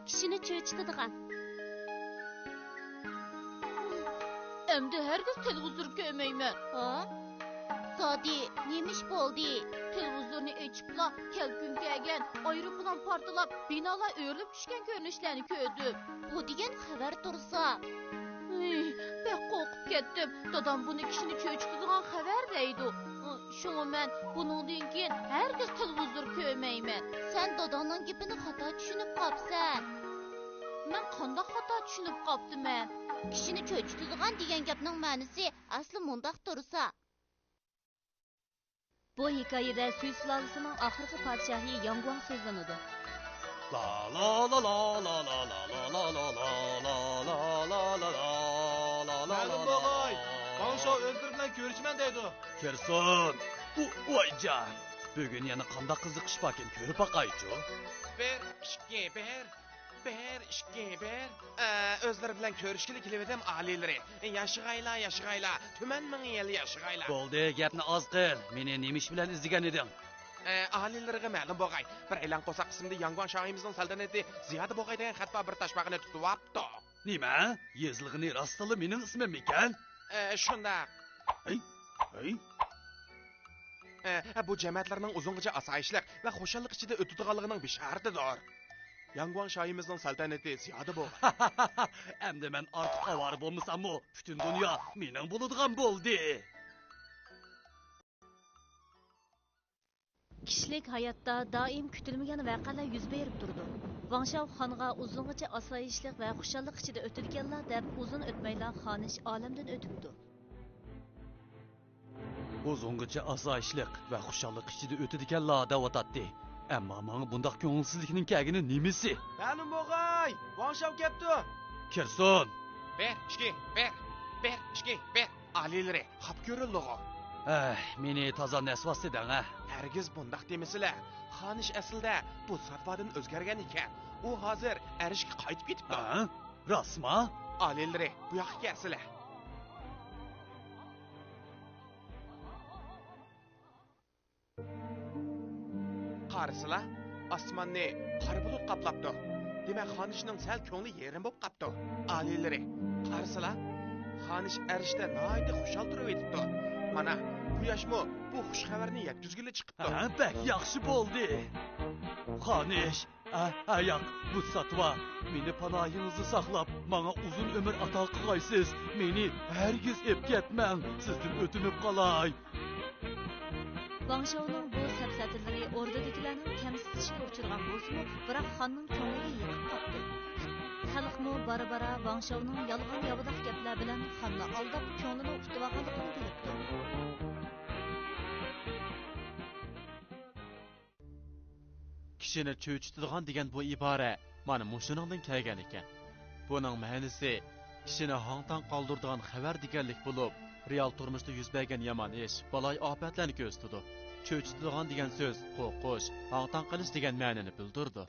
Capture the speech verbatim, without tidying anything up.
كىشىنى چۆچۈتىدىغان. ئەمدى ھەرگىز تېلېۋىزور كۆرمەيمەن. ھا؟ زادى نېمە ئىش بولدى؟ تېلېۋىزورنى ئېچىپلا، كەلكۈن كەلگەن، ئايروپىلان پارتلاپ، بىنالار ئۆرۈلۈپ چۈشكەن كۆرۈنۈشلەرنى كۆردۈم. بۇ دېگەن خەۋەر تۇرسا. ھىي، بەك قورقۇپ كەتتىم. دادام بۇنى كىشىنى چۆچۈتىدىغان خەۋەر دەيدۇ. شۇڭا مەن بۇنىڭدىن كېيىن ھەرگىز تېلېۋىزور كۆرمەيمەن. سەن داداڭنىڭ گېپىنى خاتا چۈشىنىپ قاپسەن. مەن قانداق خاتا چۈشىنىپ قاپتىمەن؟ كىشىنى چۆچۈتىدىغان دېگەن گەپنىڭ مەنىسى ئەسلى مۇنداق تۇرسا. بۇ ھېكايىدە سۈي سۇلالىسىنىڭ ئاخىرقى پادىشاھى ياڭگۇاڭ سۆزلىنىدۇ. مەلۇم بولغاي، ۋاڭ شاۋ ئۆزلىرى بىلەن كۆرۈشىمەن دەيدۇ. كىرسۇن. ۋايجان، بۈگۈن يەنە قانداق قىزىق ئىش باركەن، كۆرۈپ باقايچۇ. بىر، ئىككى، بىر. بىر، ئىككى، بىر. ئە، ئۆزلىرى بىلەن كۆرۈشكىلى كېلىۋىدىم، ئالىيلىرى. ياشىغايلا، ياشىغايلا، تۈمەن مىڭ يىل ياشىغايلا. بولدى، گەپنى ئاز قىل. مېنى نېمە ئىش بىلەن ئىزدىگەن ئىدىڭ؟ ئە، ئالىيلىرىغا مەلۇم بولغاي، بىر ئېلان قورساق قىسمىدا ياڭگۇاڭ شاھىمىزنىڭ سەلتەنىتى زىيادە بولغاي دېگەن خەت بار بىر تاشپاقىنى تۇتۇۋاپتۇ. نېمە؟ يېزىلغىنى راستتىنلا مېنىڭ ئىسمىممىكەن؟ ئە، شۇنداق. ھەي، ھەي. ئە، بۇ جەمەتلەرنىڭ ئۇزۇنغىچە ئاسايىشلىق ۋە خۇشاللىق ئىچىدە ئۆتىدىغانلىقىنىڭ بېشارىتىدۇر. ياڭگۇاڭ شاھىمىزنىڭ سەلتەنىتى زىيادە بولغاي. ئەمدى مەن ئارتۇق ئاۋارە بولمىساممۇ، پۈتۈن دۇنيا مېنىڭ بولىدىغان بولدى. كىشىلىك ھاياتتا دائىم كۈتۈلمىگەن ۋەقەلەر يۈز بېرىپ تۇرىدۇ. ۋاڭ شاۋ خانغا ئۇزۇنغىچە ئاسايىشلىق ۋە خۇشاللىق ئىچىدە ئۆتىدىكەنلا دەپ ئۇزۇن ئۆتمەيلا خانىش ئالەمدىن ئۆتۈپتۇ. ئۇزۇنغىچە ئاسايىشلىق ۋە خۇشاللىق ئىچىدە ئۆتىدىكەنلا دەۋاتاتتى. ئەمما ماڭا بۇنداق كۆڭۈلسىزلىكنىڭ كەلگىنى نېمىسى؟ مەلۇم بولغاي، ۋاڭ شاۋ كەپتۇ. كىرسۇن. بىر، ئىككى، بىر، بىر، ئىككى، بىر. ئالىيلىرى، خاپا كۆرۈلدىغۇ. ھەي، مېنى تازا نەسۋاس دېدىڭ ھە. ھەرگىز بۇنداق دېمىسىلە. خانىش ئەسلىدە بۇ ساتۋادىن ئۆزگەرگەن ئىكەن. ئۇ ھازىر ئەرشكە قايتىپ كېتىپتۇ. ھە؟ راستما؟ ئالىيلىرى، بۇ ياققا كەلسىلە. قارىسىلا، ئاسماننى قارا بۇلۇت قاپلاپتۇ. دېمەك، خانىشنىڭ سەل كۆڭلى يېرىم بوپ قاپتۇ. ئالىيلىرى، قارىسىلا، خانىش ئەرشتە ناھايىتى خۇشال تۇرۇۋېتىپتۇ. مانا، قۇياشمۇ بۇ خۇش خەۋەرنى يەتكۈزگىلى چىقىپتۇ. ھە، بەك ياخشى بولدى. خانىش، ئە، ئە، ياق، بۇ ساتۋا، مېنى پاناھىڭىزدا ساقلاپ، ماڭا ئۇزۇن ئۆمۈر ئاتا قىلغايسىز، مېنى ھەرگىز ئېپ كەتمەڭ، سىزدىن ئۆتۈنۈپ قالاي. ۋاڭ شاۋنىڭ بۇ سەپسەتىلىرى ئوردىدىكىلەرنىڭ كەمسىتىشىگە ئۇچرىغان بولسىمۇ، بىراق خاننىڭ كۆڭلىگە يېقىپ قاپتۇ. خەلقمۇ بارا-بارا ۋاڭ شاۋنىڭ يالغان-ياۋىداق گەپلەر بىلەن خاننى ئالداپ، كۆڭلىنى ئۇتۇۋالغانلىقىنى بىلىپتۇ. كىشىنى چۆچۈتىدىغان دېگەن بۇ ئىبارە مانا مۇشۇنىڭدىن كەلگەن ئىكەن. بۇنىڭ مەنىسى كىشىنى ھاڭ-تاڭ قالدۇرىدىغان خەۋەر دېگەنلىك بولۇپ، رېئال تۇرمۇشتا يۈز بەرگەن يامان ئىش، بالايىئاپەتلەرنى كۆرسىتىدۇ. چۆچۈتىدىغان دېگەن سۆز قورقۇش، ھاڭ-تاڭ قىلىش دېگەن مەنىنى بىلدۈرىدۇ.